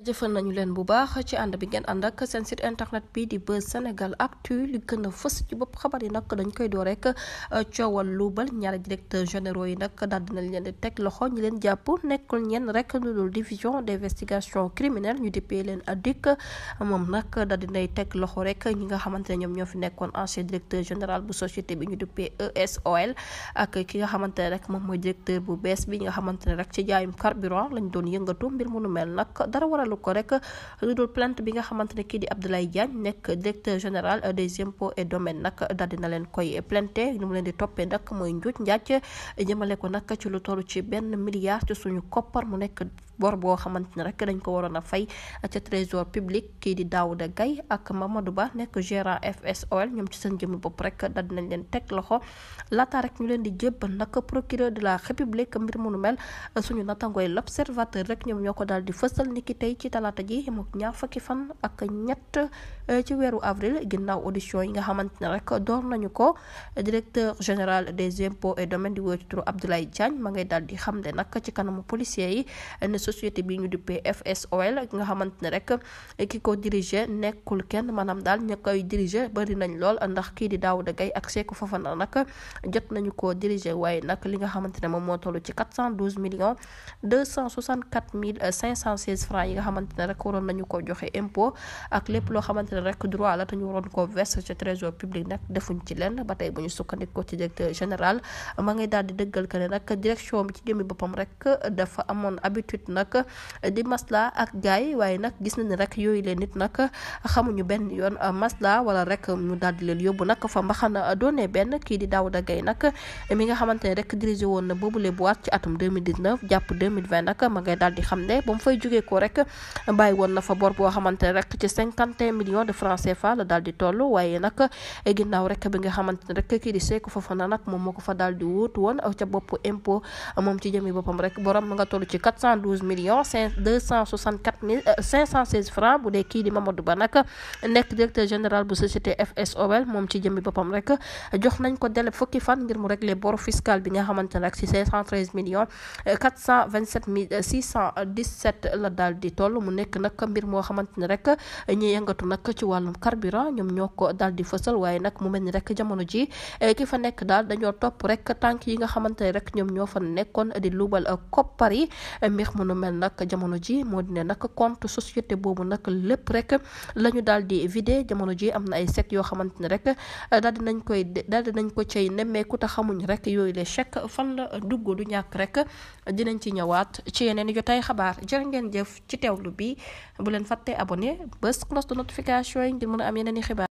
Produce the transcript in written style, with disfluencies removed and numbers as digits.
jaajëfal nañu leen bu baax ci ànd bi ngeen ànd ak seen site internet bi di Buzz Sénégal Actu li gën a fës ci bopp xabar yi nag dañ koy door rek coowal luubal ñaari directeur généraux yi nag daal dinañ leen di teg loxo ñi leen jàpp nekkul ñenn rek lu dul division d'investigation criminelle ñu dippee leen DIC moom nag daal dinay teg loxo rek ñi nga xamante ne ñoom ñoo fi nekkoon ancien directeur général bu société bi ñu dippee ESOL ak ki nga xamante ne rek moom mooy directeur bu bees bi nga xamante ne rek ci jaayum carburant lañ doon yëngatu mbir mu nu mel nag dara waralu ko rek lu dul plainte bi nga xamante ne kii di Abdoulaye Diagne nekk directeur général des impôts et domaines nag daal dina leen koy plainte ñu mu leen di toppee nag mooy njuuj njaaj jëmale ko nag ci lu toll ci 1 milliard ci suñu koppar mu nekk bor boo xamante ne rek dañ ko waroon a fay ca trésor public kii di Daouda Gaye ak Mamadou Ba nekk gérant FSOL ñoom ci seen jëmmi bopp rek daal dinañ leen teg loxo laata rek ñu leen di jébbal nag procureur de la république mbir mu nu mel suñu natangooy l'observateur rek ñoom ñoo ko daal di fësal niki tey ci talaata ji mu ñaar fukki fan ak ñett ci weeru avril ginnaaw audition yi nga xamante ne rek door nañu ko directeur général des impôts et domaines di wóor ci turu Abdoulaye Diagne ma ngay daal di xamle nag ci kanamu policiers yi ne société bi ñu duppee FSOL nga xamante ne rek ki ko diriger nekkul kenn maanaam daal ña koy diriger bari nañ lool ndax kii di Daouda Gaye ak Sékou Fofana nag jot nañu ko diriger waaye nag li nga xamante ne moom moo toll ci 412 millions 264 mille 516 francs yi nga xamante ne rek waroon nañu ko joxe impôt ak lépp loo xamante ne rek droit la te ñu waroon ko verser ci trésor public nag defuñ ci lenn ba tey bu ñu sukkandikoo ci directeur général ma ngay daal di dëggal que ne nag direction bi ci jëmmi boppam rek dafa amoon habitude nag di masla ak gaay waaye nag gis nañ ne rek yooyu leen nit nag xamuñu benn yoon masla wala rek ñu daal di leen yóbbu nag fa mbaxana doone benn kii di Daouda Gaye nag mi nga xamante ne rek dirigé woon na boobule boîte ci atum 2019 jàpp 2020 nag ma ngay daal di xam ne ba mu fay jógee ko rek bàyyi woon na fa bor boo xamante ne rek ci 51 millions de francs CFA la daal di toll waaye nag ginnaaw rek bi nga xamante ne rek kii di Sékou Fofana nag moom moo ko fa daal di wuutu woon ca bopp impôt moom ci jëmi boppam rek borom ma nga toll ci 412 millions 264 mille 516 francs bu dee kii di Mamadou Ba nag nekk directeur général bu société FSOL moom ci jëmi boppam rek jox nañ ko délai fukki fan ngir mu régler bor fiscal bi nga xamante ne rek ci 513 millions 427 mille 617 la daal di toll mu nekk nag mbir moo xamante ne rek ñi yëngatu nag ci wàllum carburant ñoom ñoo ko daal di fësal waaye nag mu mel ni rek jamono ji ki fa nekk daal dañoo topp rek tànk yi nga xamante ne rek ñoom ñoo fa nekkoon di luubal koppar yi mbir mu nu mel nag jamono ji moo di ne nag compte société boobu nag lépp rek la ñu daal di vidé jamono ji am na ay chèques yoo xamante ne rek daal dinañ ko cay nemmeeku te xamuñ rek yooyu les chèques fan la dugg du ñàkk rek dinañ ci ñëwaat ci yeneen jotaay xabaar jërë ngeen jëf ci teewlu bi bu leen fàtte abonné bës cloche de notification yi ngir mën a am yeneen i xibaar